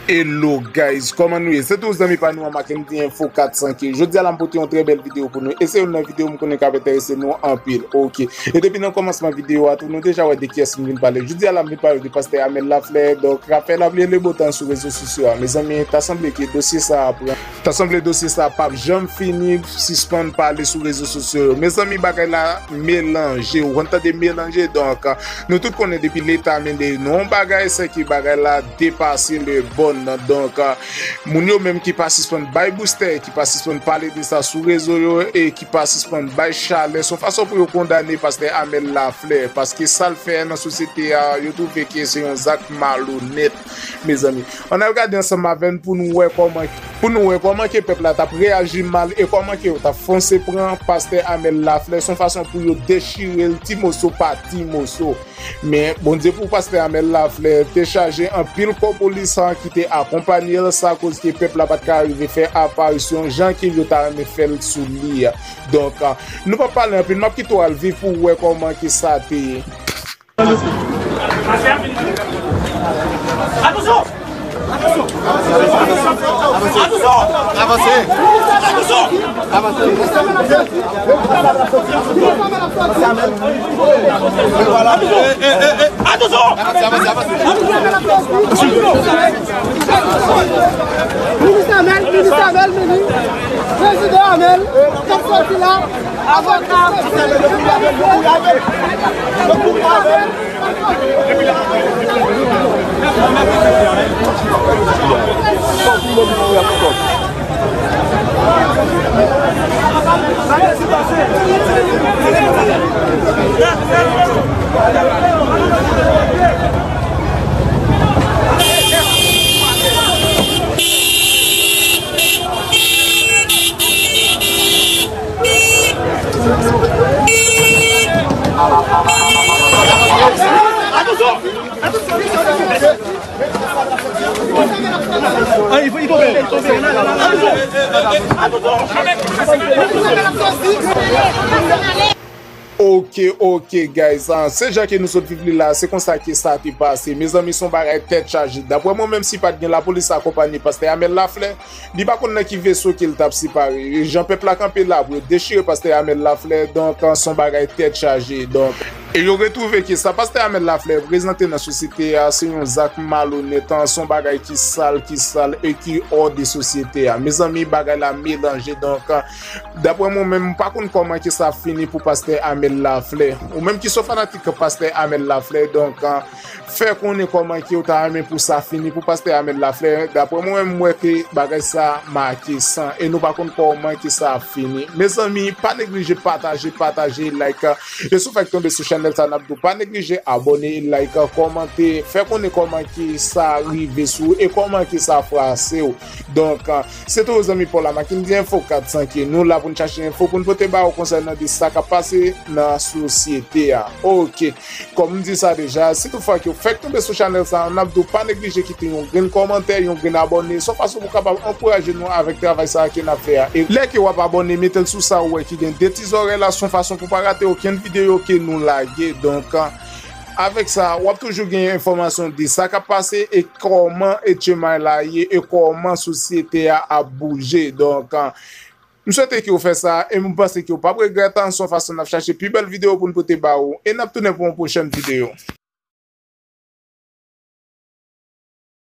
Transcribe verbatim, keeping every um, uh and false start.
Hello guys, kòman nou ye? Se tou zanmi pa nou an, Mackendy Info kat san ki. Jodi a la m pote yon trè bèl videyo pou nou. E se youn nan videyo m konnen k ap enterese nou anpil. Oke. E depi nan kòmansman videyo a tou, nou deja wè de kiyès m vin pale. Jodi a la m vin pale de pastè Amel Laflè. Donk, k ap fè lapli e le bon tan sou rezo sosyo a. Mezanmi, ta sanble ke dosye sa a pran. Ta sanble dosye sa a p ap janm fini, sispann pale sou rezo sosyo yo. Mezanmi, bagay la melanje. Ou konn tande melanje, donk, nou tout konnen depi Leta mennen nou yon bagay, se ke bagay la depase le bòn. Donk, moun yo menm ki pa sispann bay boustè, ki pa sispann pale de sa sou rezo yo, e ki pa sispann bay chalè, se yon fason pou yo kondane pastè Amel Laflè, paske sa l fè nan sosyete a, yo twouve ke se yon zak malonèt, mezanmi. Ann al gade ansanm avè n pou nou wè kòman, pou nou wè kòman ke pèp la t ap reyaji mal e kòman ke yo t ap fonse pran pastè Amel Laflè, se yon fason pou yo dechire l ti moso pa ti moso. Men, Bondye pou pastè Amel Laflè te chaje anpil kò polis ki te akonpanye l, sa koz ke pèp la pa t ka rive fè aparisyon jan ke yo ta renmen fè l sou li a. Donk, nou p ap pale anpil, m ap kite w al viv pou w wè kòman ke sa te ye. Avanse! Avanse! Avanse! Avanse! Avanse! Avanse! Minis Amel, minis Amel, minis. Prezidan Amel, k ap sòti la. Avoka. Oke, oke, guys. Ah, se jan ke nou sot viv li la, se konsa ke sa te pase. Mezanmi, se yon bagay tèt chaje. Daprè mwen menm, si pa t gen lapolis akonpanye pastè Amel Laflè, li pa konn nan ki veso ke l t ap separe. E jan pèp la kanpe la pou yo dechire pastè Amel Laflè, donk, se yon bagay tèt chaje. Donk, e yo retwouve ke sa pastè Amel Laflè prezante nan sosyete a, se yon zak malonèt, se yon bagay ki sal, ki sal e ki hors de sosyete a. Mezanmi, bagay la melanje. Donk, daprè mwen menm, m pa konn kòman ke sa ap fini pou pastè Amel Laflè. Ou menm ki se fanatik pastè Amel Laflè, donk, fè konnen kòman ke w ta renmen pou sa fini pou pastè Amel Laflè. Daprè mwen menm, m wè ke bagay sa make san e nou pa konn kòman ke sa ap fini. Mezanmi, pa neglije pataje, pataje, like. E si w fèk tonbe sou chanèl sa, n ap di w pa neglije abòne, like, kòmante, fè konnen kòman ke sa rive sou ou e kòman ke sa frase w. Donk, se toujou zanmi pa w la, Mackendy Info kat san ki. Nou la pou n chache enfo pou n pote ba ou konsènan de sa k ap pase nan sosyete a. Oke, kòm m di sa deja, si toutfwa ke w fèk tonbe sou chanèl sa a, n ap di w pa neglije kite yon grenn kòmantè, yon grenn abòne, se yon fason pou w kapab ankouraje nou avèk travay sa a ke n ap fè a. E lè ke w ap abòne, mete l sou sa ou wè ki gen de ti zòrèy la, se yon fason pou w pa rate okenn videyo ke nou lage. Donk, avèk sa, w ap toujou gen enfòmasyon de sa k ap pase e kòman etchemay la ye e kòman sosyete a ap bouje. Donk, m swete ke w fè sa e m panse ke w p ap regrèt. Se yon fason n ap chache pi bèl videyo pou n pote ba ou e n ap tounen pou yon pwochèn videyo.